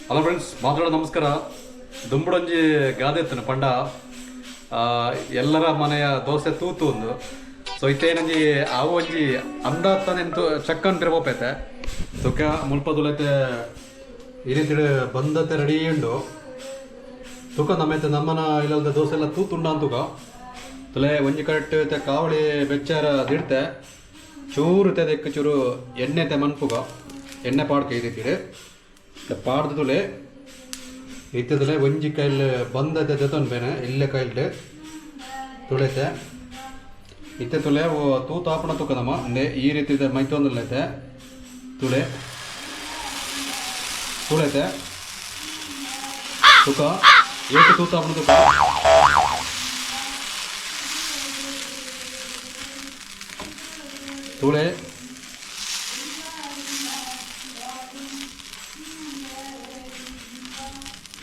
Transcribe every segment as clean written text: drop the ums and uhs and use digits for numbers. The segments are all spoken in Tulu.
ಹಲೋ ಫ್ರೆಂಡ್ಸ್, ಮಾತಾಡೋ ನಮಸ್ಕಾರ. ದುಂಬುಡೊಂಜಿ ಗಾದೆ ಇತ್ತನ ಪಂಡ ಎಲ್ಲರ ಮನೆಯ ದೋಸೆ ತೂತು ಒಂದು. ಸೊ ಇತ್ತೇನಂಜಿ ಅವು ಒಂಜಿ ಅಂದಾತ್ತಾನೆ ಚಕ್ಕನ್ ಪಿರಪೋಪೈತೆ ತುಕ ಮುಲ್ಪ ತುಲೈತೆ ಈ ರೀತಿ ಬಂದತೆ ರೆಡಿ ಉಂಡು. ತುಕ ನಮ್ಮೈತೆ ನಮ್ಮನ ಇಲ್ಲದ ದೋಸೆ ಎಲ್ಲ ತೂತುಂಡ ಅಂತುಕ ತುಲೆ ಒಂಜಿ ಕರೆಕ್ಟ್ ಕಾವಳಿ ಬೆಚ್ಚಾರ ದಿಡ್ತೆ ಚೂರು ತೆದೆಕ್ ಚೂರು ಎಣ್ಣೆ ತೆ ಮನ್ಪುಗ ಎಣ್ಣೆ ಪಾಡ್ಕ ಈ ರೀತಿ ಪಾಡ್ದು ತುಲೆ ಇತ್ತದಲೆ ಒಂಜಿ ಕೈಲ್ ಬಂದತೆ ದೆತೊನ್ ಬೇನೆ ಇಲ್ಲೇ ಕೈಲ್ಡ್ ತುಳೆತೆ ಇತ್ತೆ ತುಲೆ ತೂತು ಆಪಣ ತುಕ ನಮ್ಮ ಅಂದೆ ಈ ರೀತಿ ಮೈತೊಂದುಲ್ಲೈತೆ ತುಳೆ ತುಳೆತೆ ತುಕ ಏತು ತೂತು ಆಪಣ ತುಕ ತುಳೆ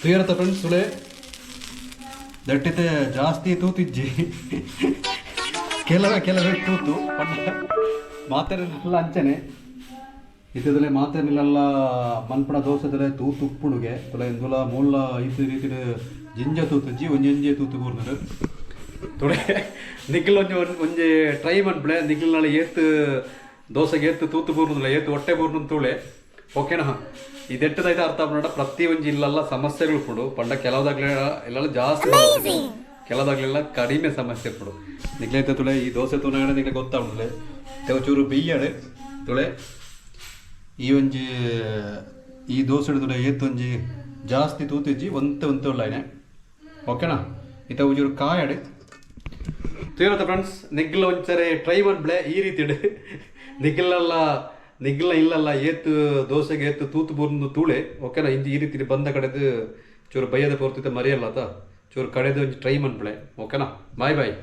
ತುಯರತ್ತ ಫ್ರೆಂಡ್ಸ್ ತುಳೆ ದಟ್ಟಿತೆ ಜಾಸ್ತಿ ತೂತಿಜ್ಜಿ ಕೆಲವೇ ಕೆಲವೇ ತೂತು ಪಂಡ ಮಾತೆರೆಲ್ಲ ಅಂಚನೆ ಇತ್ತದಲೆ ಮಾತೆರ್ನಿಲೆಲ್ಲ ಮನ್ಪಣ ದೋಸೆದಲೆ ತೂತು ಉಪ್ಪುಣುಗೆ ತುಲೆ ಇಂದುಲ ಮೂಲ ಇತ್ತು ರೀತಿ ಜಿಂಜ ತೂತುಜ್ಜಿ ಒಂಜೊಂಜೆ ತೂತು ಕೂರ್ನಡು ತುಳೆ ನಿಖಿಲ್ ಒಂಜಿ ಒಂಜಿ ಟ್ರೈ ಮನ್ಪುಲೆ ನಿಖಿಲ್ ನಾಳೆ ಏತ್ ದೋಸೆಗೆ ಏತ್ ತೂತು ಬೂರ್ನುಲ್ಲ ಏತ್ ಹೊಟ್ಟೆ ಬೂರ್ನು ತುಳೆ ಓಕೆನಾ. ಇದೆಟ್ಟದೈತೆ ಅರ್ಥ ಆಪುಂಡ ಪ್ರತಿ ಒಂಜಿ ಇಲ್ಲಲ್ಲ ಸಮಸ್ಯೆಗಳು ಉಪ್ಪುಂಡು ಪಂಡ ಕೆಲವುದಾಗ್ಲೆ ಇಲ್ಲಲ್ಲ ಜಾಸ್ತಿ ಸಮಸ್ಯೆ ಕೆಲವುದಾಗ್ಲೆಲ್ಲ ಕಡಿಮೆ ಸಮಸ್ಯೆ ಉಪ್ಪುಂಡು. ನಿಗ್ಲೈತೆ ತುಳೆ ಈ ದೋಸೆ ತೂನಾಗಡೆ ನಿಗ್ಲೆ ಗೊತ್ತಾಪುಂಡುಲೆ ಚೂರು ಬಿಯ್ಯಡೆ ತುಳೆ ಈ ಒಂಜಿ ಈ ದೋಸೆ ತುಳೆ ಏತ್ ಒಂಜಿ ಜಾಸ್ತಿ ತೂತಿಜ್ಜಿ ಒಂತೆ ಒಂತೆ ಉಳ್ಳಾಯ್ನೆ ಓಕೆನಾ. ಇತ್ತ ಒಂಚೂರು ಕಾಯಡೆ ತೀರತ್ತ ಫ್ರೆಂಡ್ಸ್ ನಿಗ್ಲ ಒಂಚರೆ ಟ್ರೈ ಮನ್ಪ್ಲೆ ಈ ರೀತಿ ನಿಗ್ಲಲ್ಲ ನಿಗ್ಲ ಇಲ್ಲಲ್ಲ ಏತ್ ದೋಸೆಗೆ ಏತ್ ತೂತು ಬೂರ್ದು ತೂಳೆ ಓಕೆನಾ. ಇಂದು ಈ ರೀತಿ ಬಂದ ಕಡೆದು ಚೂರು ಬಯ್ಯದ ಪೋರ್ತಿತ್ತ ಮರಿಯಲ್ಲ ಆತ ಚೂರು ಕಡೆದು ಒಂಜಿ ಟ್ರೈ ಮನ್ಪ್ಲೆ ಓಕೆನಾ. Bye boy.